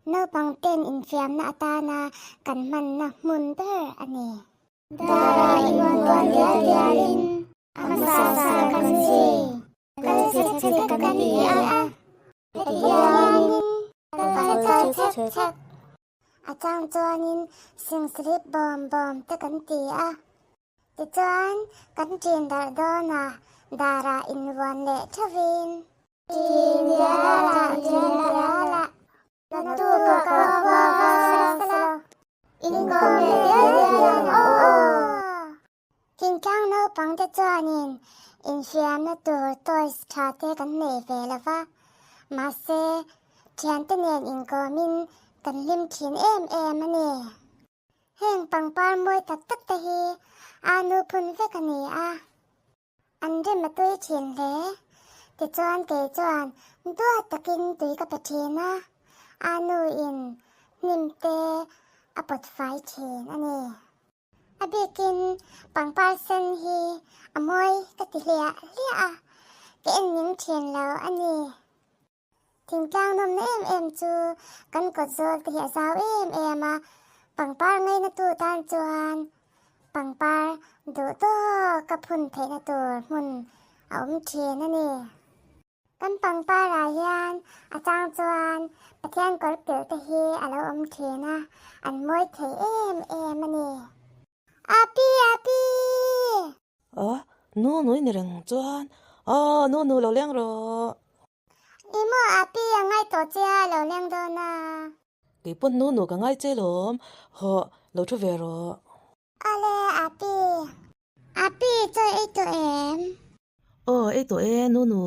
Naupang ten infiamna atana kan hmanna hmun ber a ni. Dara inbuan dial dialin a hmasa sa kan chi kal chek chek kan ti a, heti hianin kal chak chek chek. A chang chuanin singslip bawm bawm te kan ti a. Tichuan kan ṭin darh dawnah darah invuan leh ṭhavin. Ṭin dialah ṭin dialah naktuk ah pawh khua var sela sela inkawm leh dial dial ang aw aw. Thingtlang naupang te chuanin infiamna tur toys tha te kan nei ve lo va, mahse thiante nen inkawmin kan hlim thin em em a ni. Heng pangpar mawi tak tak te hi a nu phun vek a ni a, an rem a tui thin hle. Tichuan kei chuan duat takin tui ka pe thin a, a nu in hnim te a pawt fai thin a ni. A bikin pangpar sen hi a mawi ka ti hliah hliah a, ka en ning thin lo a ni. Thingtlang nawmna em em chu kan kawt zawl te hi a zau em em a, pangpar ngaina tu tan chuan pangpar duh tawka phun theihna tur hmun a awm thin a ni. Kan pangpar ah hian a chang chuan Pathian kawr pilh te hi a lo awm thin a, an mawi thei em em a ni. Api! Api! A, nu nui ni reng chuan, A, nu nu lo leng rawh. I maw Api a ngai tawh che a lo leng dawn a. Kei pawn nu nu ka ngai che lawm, hawh lo thu ve rawh. Awle Api. Api chaw ei tawh em? Aw ei tawh e nu nu.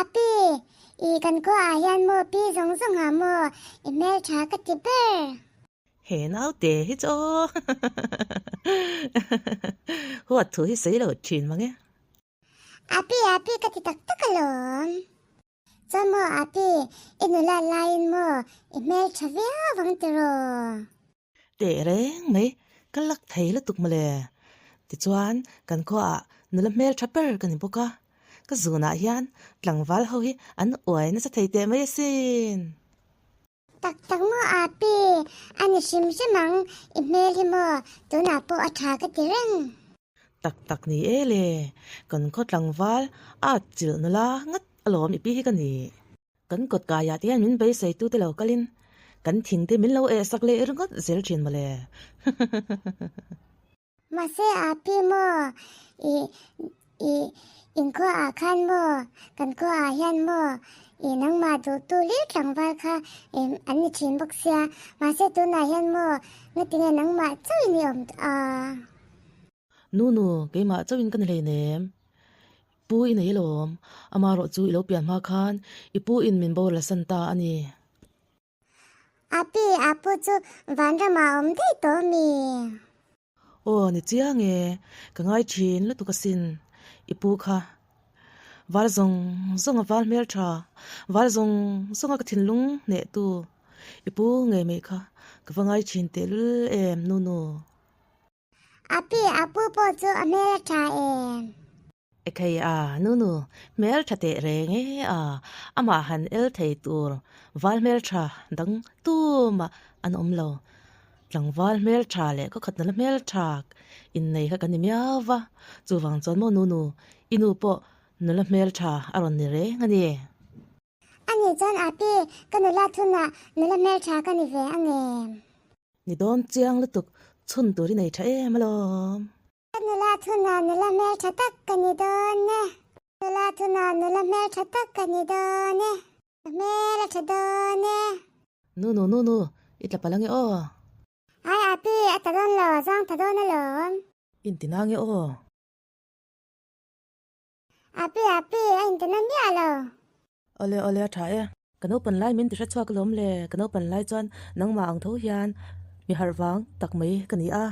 Api, i kan khua ah hian maw pi zawng zawng ah maw i hmeltha ka ti ber. He naute hi chu aw huat thu hi sawi lo thin mang e. Api api ka ti tak tak alawm. Chuan maw api i nula laiin maw i hmeltha viau ang tiraw. Teh reng mai ka lak thei lutuk mawle. Tichuan kan khuaah nula hmeltha ber ka ni bawk a, ka zunah hian tlangval ho hi an uai nasa thei teh mai asin. Tak tak maw Api, a ni hrim hrim ang, i hmel hi maw tunah pawh a tha ka ti reng. Tak tak ni e le, kan khaw tlangval at chilh nula ngat alawm i pi hi ka ni. Kan kawt kaiah te hian min beisei tute lo kalin kan thing te min lo eh sak leh ringawt zel thin mawle. Mahse Api maw, i i inkhua ah khan maw, kan khua ah hian maw, i nangmah duhtu lir tlangval kha an ni thin bawk sia, mahse tunah hian maw, ngatinge nangmah chauhin i awm a? Nu nu, keimah chauhin ka ni hleinem. Pu i nei alawm, amarawh chu i lo pian hma khan i pu in min boral san ta a ni. Api, Apu chu vanramah a awm daih tawh mi? Aw, ni chiang e, ka ngai thin lutuk asin, i pu kha. Val zawng zawng a val hmel tha, val zawng zawng a ka thinlung hneh tu, i pu ngei mai kha ka va ngai thin tehlul em nu nu. Api, Apu pawh chu a hmel a tha em? Ekhei a, Nunu, hmel tha teh reng e a, amah han el thei tur val hmel tha dang tumah an awm lo. Tlangval hmel tha leh khaw khat nala hmel tha innei kha kan ni miau va, chuvang chuan maw Nunu, i nu pawh nula hmel tha a rawn ni reng a ni. Ani chuan Api, ka nula thunah nula hmel tha ka ni ve angem? Ni dawn chiang lutuk chhun tur i nei tha em alawm. Ka nula thunah nula hmel tha tak ka ni dawn e. Nula thunah nula hmel tha tak ka ni dawn e. Ka hmel a tha dawn e. Nu nu nu nu, i tla palh ange aw. Ai Api, a ta dawn lo, a zang ta dawn alawm. Inti na ange aw. Api api a inti na miah lo. Awle awle a tha e. Ka naupan lai min ti hre chhuak alawm le, ka naupan lai chuan nangmah ang tho hian mi harh vang tak mai ka ni a.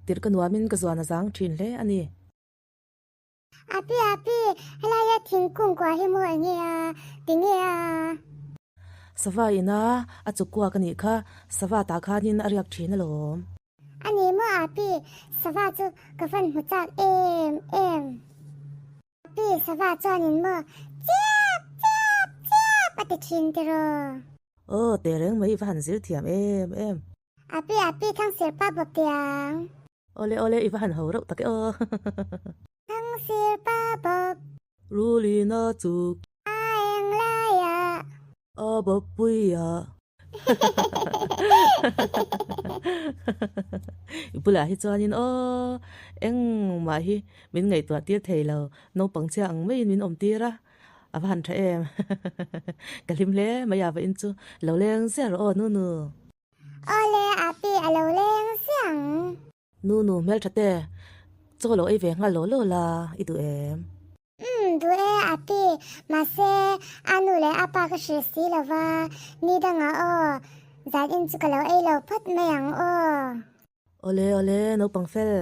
Tirh ka nuamin ka zuan a zang thin hle a ni. Api api helaia thingkung kuah hi maw enge a tinge a. Sava ina a chuk kuak a nih kha, sava tah khanin a riak thin alawm. A ni maw Api, sava chu ka van hmu chak em em. Api, sava chuanin maw chiap chiap chiap a ti thin tiraw. Aw tehreng mai i va han zir thiam em em. Api api Thangsir pa bawp tiang. Awle awle i va han ho reuh tak e aw. Thangsir pa bawp. Rulina chuk. A eng laia. A bawp puia. I bulah hi chuanin aw engmah hi min ngaihtuah tir thei lo naupang chhia ang maiin min awm tir a. A va han tha em. Ka hlim hle mai a va in chu lo leng ziah rawh aw Nunu. Awle Api a lo leng ziah ang. Nunu hmeltha te chaw lo ei ve nghal law law la i duh em? Umm duh e Api mahse a nu leh a pa ka hrilh si lo va ni dangah aw zan in chu ka lo ei lo phawt mai ang aw. Awle awle naupang fel.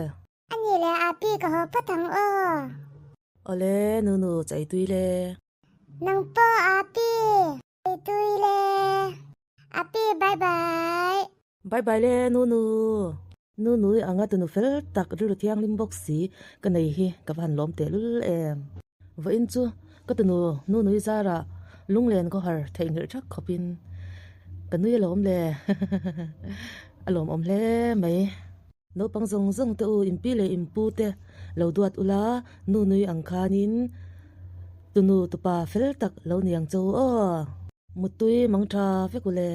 A nih leh Api ka haw phawt ang aw. Awle Nunu chai tui le. Nang pawh Api chai tui le. Api bye bye. Bye bye le Nunu. Nunu i anga tunu fel tak rilru thianghlim bawk si ka nei hi ka va han lawm tehlul em. Vawiin chu ka tunu Nunu i zarah lunglen khawhar theihnghilh thak khawpin ka nui alawm le a lawmawm hle mai. Naupang zawng zawng te u inpi leh inpu te lo duat ula nu nui ang khanin tunu tupa fel tak lo ni ang che u aw. Muttui mang tha vek u le.